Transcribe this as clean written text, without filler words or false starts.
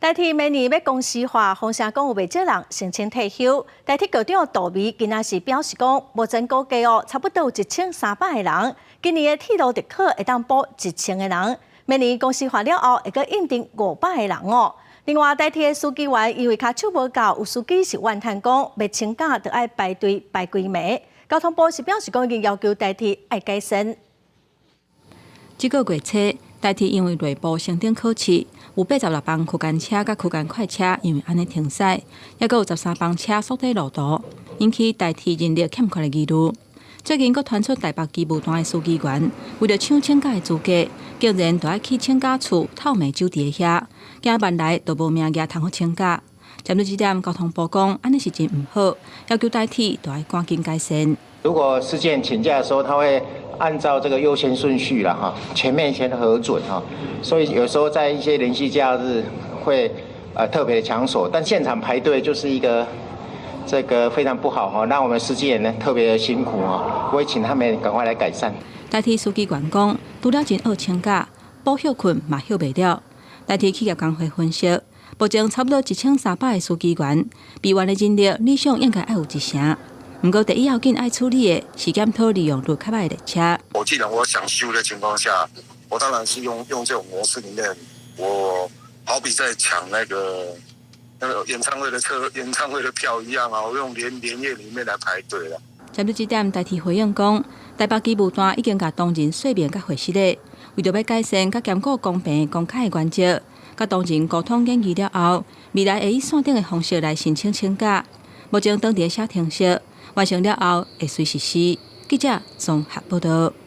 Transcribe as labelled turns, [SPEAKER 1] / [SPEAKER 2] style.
[SPEAKER 1] 台鐵明年欲公司化，風聲講有袂少人申請退休。台鐵局長杜眉今仔是表示講，目前估計哦，差不多有1300個人。今年的鐵路特考會當補1000個人。明年公司化了後，會閣應徵500個人哦。另外，台鐵的司機員因為跤手無夠，有司機是怨嘆講，欲請假就愛排隊排規暝。交通部是表示講，已經要求台鐵愛改善。
[SPEAKER 2] 這個月初，台鐵因為內部升等考試，有86班區間車佮區間快車因為按呢停駛，猶閣有13班車縮短路途，引起台鐵人力欠缺的疑慮。最近閣傳出台北機務段的司機員為著搶請假的資格，竟然著愛去請假處透暝守佇遐，驚慢來就無名額通好請假。針對這點，交通部講按呢是真毋好，要求台鐵著愛趕緊改善。
[SPEAKER 3] 如果司機請假的時候，他會按照這個優先順序啦，哈，前面先核准哈，所以有時候在一些連續假日會特別的搶手，但現場排隊就是一個這個非常不好哈，讓我們司機員呢特別的辛苦哈，我會請他們趕快來改善。
[SPEAKER 2] 台鐵司機員講，除了真愛請假，補歇睏嘛歇袂了。台鐵企業工會分析，目前差不多1300個司機員，備員的人力理想應該愛有一成。毋過第一要緊愛處理的是檢討利用率較䆀的列車。
[SPEAKER 4] 我既然我想修的情況下，我當然是用這種模式裡面，我好比在搶那個演唱會的車、演唱會的票一樣啊，我用連連夜裡面來排隊啦。
[SPEAKER 2] 針對這點，台鐵回應講，台北機務段已經共同仁說明佮會實咧，為著欲改善佮兼顧公平公開的原則，佮同仁溝通研議了後，未來會以線頂的方式來申請請假。目前當地寫程式完成了後，會隨實施。記者綜合報道。